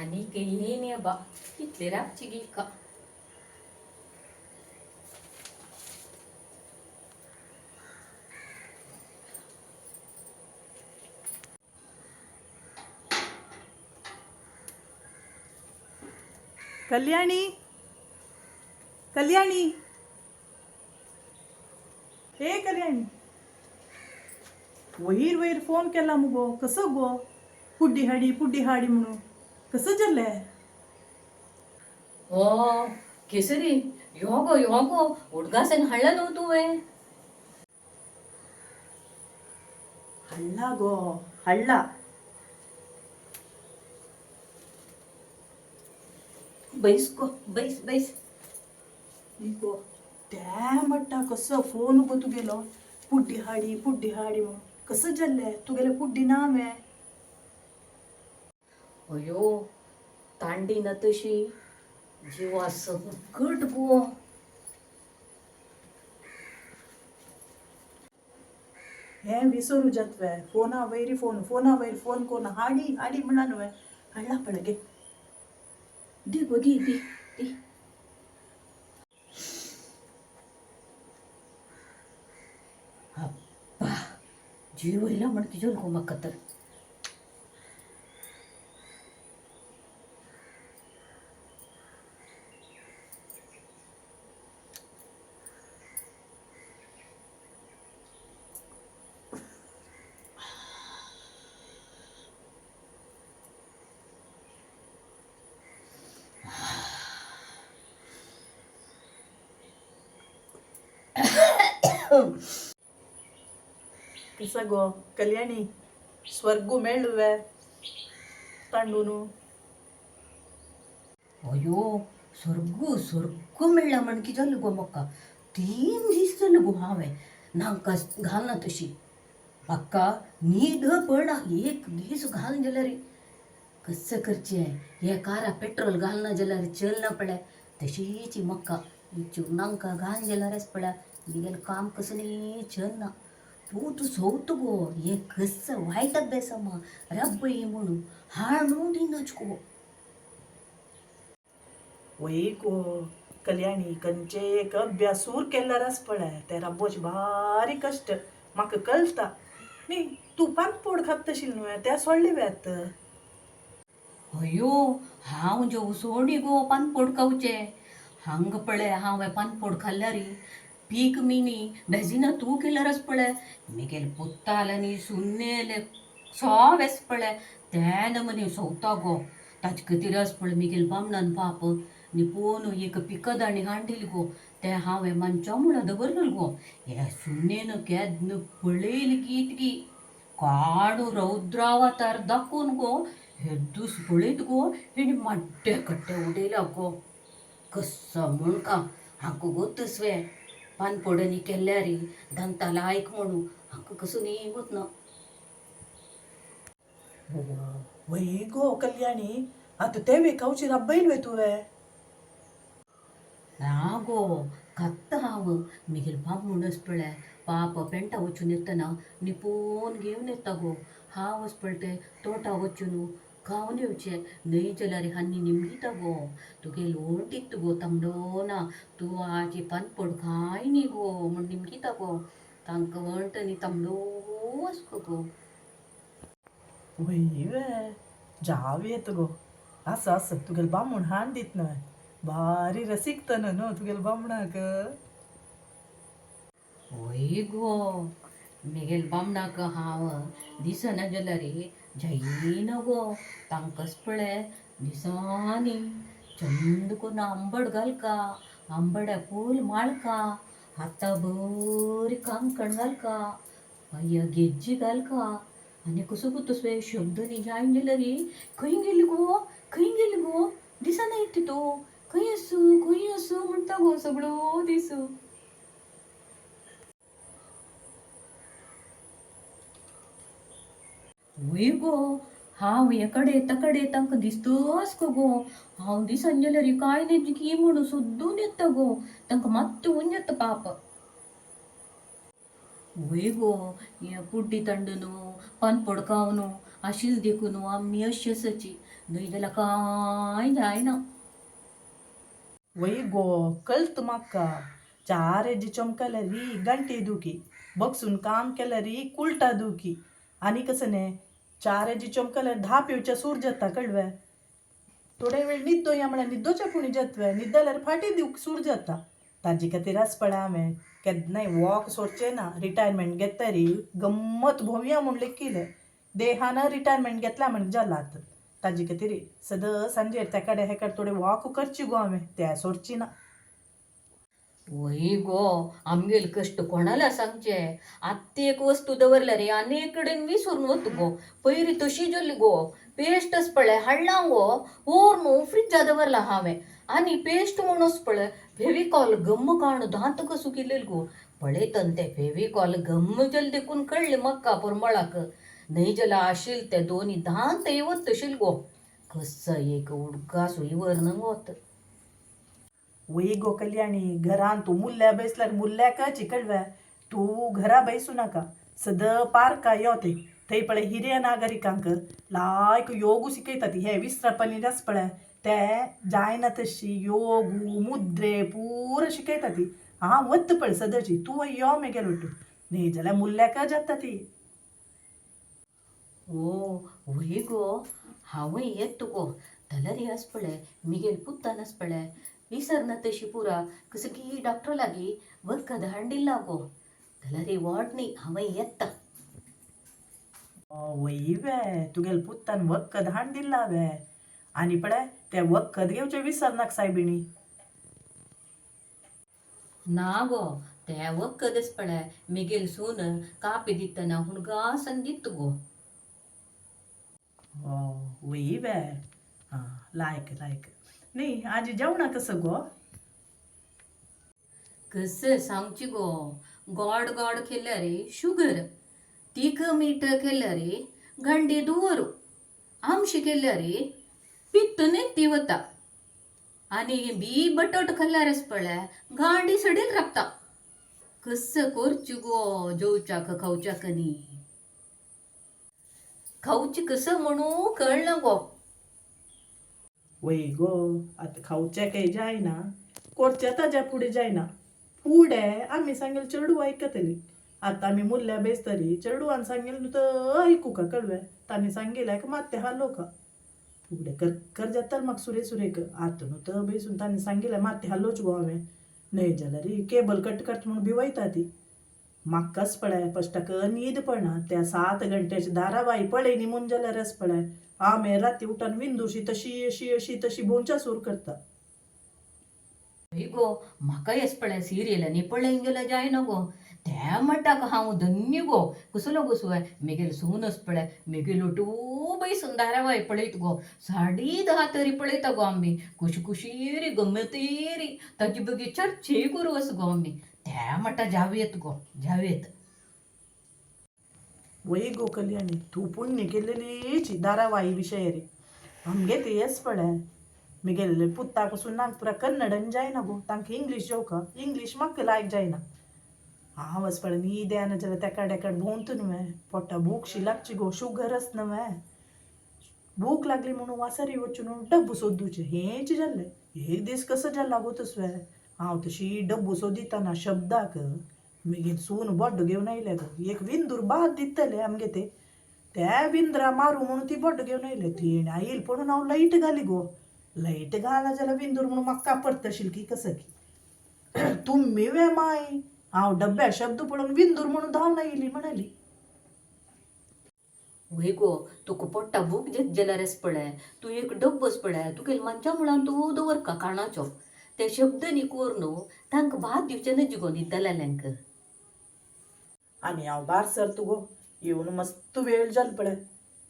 आनीक येयन बा इतले राबची गी का. कल्याणी, कल्याणी, हे कल्याणी, वयर वयर फोन केला मुगो, कसो गो? पुड्डी हाडी, पुड्डी हाडी म्हणून कसं जालें? हो केसरी, यो गो यो गो, उडगासान हाडला न्हू तुवें? हाडला गो, हाडला. बैस गो, बैस बैस. गो त्या म्हणटा कसो फोन गो तुगेलो, पुड्डी हाडी, पुड्डी हाडी म्हणून कसं जालें? तुगेलें पुड्डी ना वे? अयो, तांडी ना तशी, जिवा संकट गो. हें विसरू जातवे, फोना वयरी फोन, फोना वयर फोन कोन्न हाडी हाडी म्हणला न्हय, हाडला पळय गे. दी गो, दी दी दी. अप्पा, जीव येयला म्हण तुज्यो गो म्हाका तर. कसं गो कल्याणी, स्वर्गू मेळ्ळुवे तांडून? अयो, स्वर्गू स्वर्गू मेळ्ळा म्हण कितें जालें गो म्हाका? 3 दीस जाले गो हांवें नांका घालना तशी, म्हाका न्हीद पडना एक दीस घालना जाल्यार. कसं करचें, हे कारा पेट्रोल घालना जाल्यार चलना पळय, तशीच म्हाका नांका घालना जाल्यारच पळय मिगेलें काम कसं न्ही चलना. तूं तूं सोवत गो, हें कसं वायट अभ्यास मा रब्ब ही म्हणून हाडून दिनाच गो. वय गो कल्याणी, खंयचे एक अभ्यासूर केल्यार आस पळय, ते राबोच भारी कश्ट म्हाका कळटा न्ही. तूं पानपोड खात तशी न्हय, त्या सोडली वे आतां? अयो, हांव जेव सोडी गो पानपोड खावचें. हांगा पळय हांवें पानपोड खाल्ल्यार पीक मिनी बेजिना तूं केल्यारच पळय मिगेले पुताले न्ही सुन्नेले सो वेस पळय ते नमुने सोवता गो. ताचे खातीरच पळय मिगेले बामणान बाप न्ही पोवन एक पिकदाणी हाडली गो, तें हांवें मानच्या म्हणून दवरलें गो. हे सुन्नेन केन्ना पळयली की इतकी काडू रौद्रावतार दाखोवन गो हेद्दूस पळयत गो, हेणी माड्डे कट्टे उडयला गो. कस्सो म्हण का हांकां गोतसवे पानपोडनी केल्यार दंता लायक म्हणून हांकां कसो न्ही गोत ना. वय गो कल्याणी, आतां तें खावची राबयल वे तुवें? ना गो, खात्ता हांव. मिगेल बाब म्हणूस पळय पाप पेंटा वचून येतना निपोवन घेवन येता गो. हांव वच पळय ते तोटा वचून खावन येवचें, न्हय जाल्यार हान्नी निमगिता गो, तुगे लोटीत गो तांबडो ना, तूं आज पानपोड खाय न्ही गो म्हूण निमगिता गो. तांकां वंट न्ही तांबडो आसको गो. वय वे, जाव येत गो. आसा आसा, तुगेले बामूण हाड दीत न्हय, भारी रसीक न्हू तुगेले बामणाक. वय गो, मिगेल बामणाक हांव दिसना जाल्यार जायना गो. तांकांच पळय दिसांनी चंद करून आंबट घालका, आंबड्या फूल माळका, हाता बरी कांकण घालका, मागीर गेज्जी घालका. आनी कसो गो तसो शब्द न्ही जायन जाल्यार, खंय गेली गो, खंय गेली गो, दिसना येत तूं खंय आसूं, खंय आसूं म्हणटा गो सगळो दीस. वय गो, हांव हे कडे तकडे तांकां दिसतच गो. हांव दिसन जाल्यार कांय न्ही की म्हणून सोदून येता गो, तांकां मात्त उन येता पाप. वय गो, हें पुड्डी तांडून पानपोड खावन आशिल देखून आमी अशी आसाची, न्हय जाल्यार कांय जायना. वय गो, कळत म्हाका. चार हेजी चमकल्यार गंटे दुखी, बगसून काम केल्यार कुलटा दुखी. आनी कसं न्ही, चार हेजी चमकल्यार धा पिवच्या सूर जाता कळवे. थोडे वेळ न्हिदो या म्हळ्यार न्हिदोच्या पुणी जातवे, न्हिदल्यार फाटी दिवंक सूर जाता. ताजे खातीर आस पळय हांवें केन्नाय वॉक सोडचें ना. रिटायरमेंट घेतरी गम्मत भोंवया म्हूण लेखिलें. देहान रिटायरमेंट घेतला म्हण जाला आतां. ताजे खातीर सदां सांजेर त्या कडेन हे कडेन थोडे वॉक करची गो हांवें, ते सोडची ना. वय गो, आमगेल कश्ट कोणाला सांगचे. आत्तां एक वस्तू दवरल्या रे आनी एक कडेन विसरून वता गो. पयरी तशी जाली गो. पेस्टच पळय हाडला गो, व्हर न्हू फ्रिजा दवरला हांवें. आनी पेस्ट म्हणूच पळय फेविकॉल गम्म काण दांत कसो केलेल गो. पळयतन ते फेविकॉल गम्म जालें देखून कळ्ळें म्हाका परमळाक. न्हय जाल्यार आशिल्ले ते दोनी दांत येवत तशील गो. कसो एक उडगास इवर न्हू वत. वय गो कल्याणी, घरान तूं मुल्ल्या बैसल्यार मुल्ल्याकच कळवे. तूं घरा बैसू नाका, सदां पार्का यो. ते थंय पळय हिरिया नागरिकांक लायक योग शिकयतात. हे विसरपणी आस पळय, ते जायना तशी योग मुद्रे पुरो शिकयतात ती. हांव वत पळय सदांची, तूं यो मेगेल वटू. न्ही जाल्यार मुल्ल्याक जाता ती. ओ वय गो, हांवूय येत गो. जाल्यार हें आस पळय मिगेल पुतान आस पळय विसरना तशी पुरा कसं की डॉक्टर लागीं वखद हाडिल्ला गो. जाल्यार ही वाट न्ही, हांवूय येता. वय वे, तुगेल पुतान वखद हाड दिला वे. आनी पळय ते वखद घेवचें विसरनाक सायबिणी. ना गो, ते वखदच पळय मिगेल सून कापी दितना हुणगासन दित गो. वय वे, आं, लायक लायक. न्ही आजी, जेवणा कसं गो? कसं सांगची गो, गोड गोड केल्यार शुगर, तीख मीठ केल्यार गंडे दुवर, आमशी केल्यार पित्त नेत्ती वता. आनी बी बटाट खाल्ल्यार पळय गांडी सडील राबता. कसं करची गो जेवच्याक खावच्याक न्ही, खावची कसं म्हणू कळना गो. वय गो, आतां खावचें काय जायना, करचें ताज्या फुडें जायना. फुडें आमी सांगेल चेडूं आयकतली. आतां आमी मुल्ल्या बेसतरी चेडवान सांगेल न्हू तर आयकूका कळवे. तांणी सांगिल्ल्याक मात्तें हालोवका. फुडें कर जाता म्हाका सुरे सुरेक. आतां न्हू तर बेसून तांणी सांगिल्लें मात्तें हालोवच गो हांवें. न्हय जाल्यार केबल कट करता म्हूण भिवयता ती. म्हाकाच पळय फस्टाक न्हीद पडना. त्या 7 घंट्याची धारावाही पळयनी म्हूण जाल्यार पळय आमी राती उठून विंदुशी तशी अशी अशी तशी भोंवच्या सूर करता. हय गो, म्हाका येस पळय सिरियलांनी पळयन गेल्यार जायना गो. त्या म्हणटा हांव धन्य गो. कसलो गो सुवाय मेगेल सूनच पळय मेगेल टू बैसून धारावाही पळयत गो. 10:30 तरी पळयता गो आमी. कुशी कुशीरी गम्मतेरी ताजी बगी चर्चे करू वस गो आमी. त्या म्हणटा जावयेत गो, जावयेत. वय गो कल्याणी, तूं पुण्य केलेलीच धारावाही विशय रे. आमगे ते येस पळय मिगेले पुत्ता पसून नागपुरा कन्नडन जायना गो. तांकां इंग्लीश जेवका, इंग्लीश म्हाका लायक जायना. हांव वच पळय न्हीद येना जाल्यार तेका डेकाड भोंवत न्हय. पोटा भूक शी लागची गो, शुगरच न्हय. भूक लागली म्हणून वासारी वचून डब्बू सोदूचें हेंच जाल्लें. एक दीस कसो जाला गो तसवें, हांव तशी डब्बू सोदितना शब्दाक मागीर सून बोड्डो घेवन आयले गो. एक विंदूर बाद दितले आमगे ते त्या विंद्रा मारू म्हणून ती बोड्डो घेवन आयले. तेणें आयल पडून हांव लायट घाली गो. लायट घाला जाल्यार विंदूर म्हणून म्हाका कापडतशील की कसं की तुमी वे माय, हांव डब्या शब्द पळोवन विंदूर म्हणून धांवन आयली म्हणाली. वय गो, तुका पोट्टा भूक जात जाल्यार पळय तूं एक डब्बोच पळय तुगेले मनच्या मुळान तूं दवर काणाचो ते शब्द न्ही कोर न्हू तांकां भात दिवचें न्हय गो न्हिदलेल्यांक. आनी हांव भार सरत गो, येवन मस्त वेळ जाल पळय.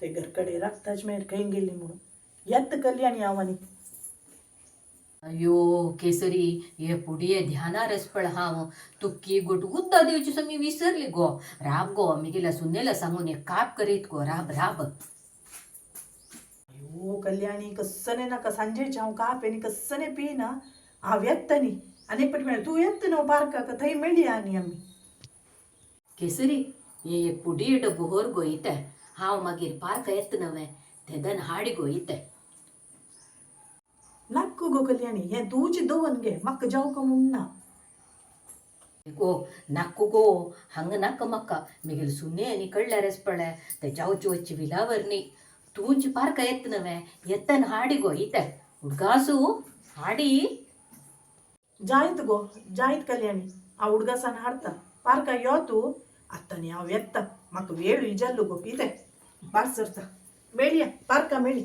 ते घरकडे राखताच मागीर खंय गेली म्हणून येत कल्याणी हांव आनी. अयो केसरी, हे पुडये ध्यानारच पळ हांव तुकी गोट उद्दा दिवची सो मी विसरली गो. राब गो, मिगेल्या सुनेला सांगून एक काप करीत गो. राब राब. अयो कल्याणी, कसने नाका सांजेचे हांव काप आनी कसने पिना. हांव येता न्ही आनी एक पाटी मेळ्ळें. तूं येता न्हू पार्काक, थंय मेळया आनी आमी. केसरी, हे एक पुडी डब्बो होर गो इते. हांव मागीर पार्का येत नवे तेदन हाडी गो इते. नाक्क गो कल्याणी, हें तूंच दवन गे, म्हाका जावका म्हूण ना. गो नाक्कु गो, हांगा नाका म्हाका. मिगेल सुने आनी कळ्ळ्यारच पळय ते जावची वच्ची विलावर न्ही. तूंच पार्का येत नवे, येतन हाडी गो इते. उडगासू हाडी. जायत गो जायत कल्याणी, हांव उडगासान हाडता. पार्का यो तूं आत्तां न्ही, हांव येता, म्हाका वेळ जाल्लो गो. इते भायर सरता, मेळया पार्का, मेळी.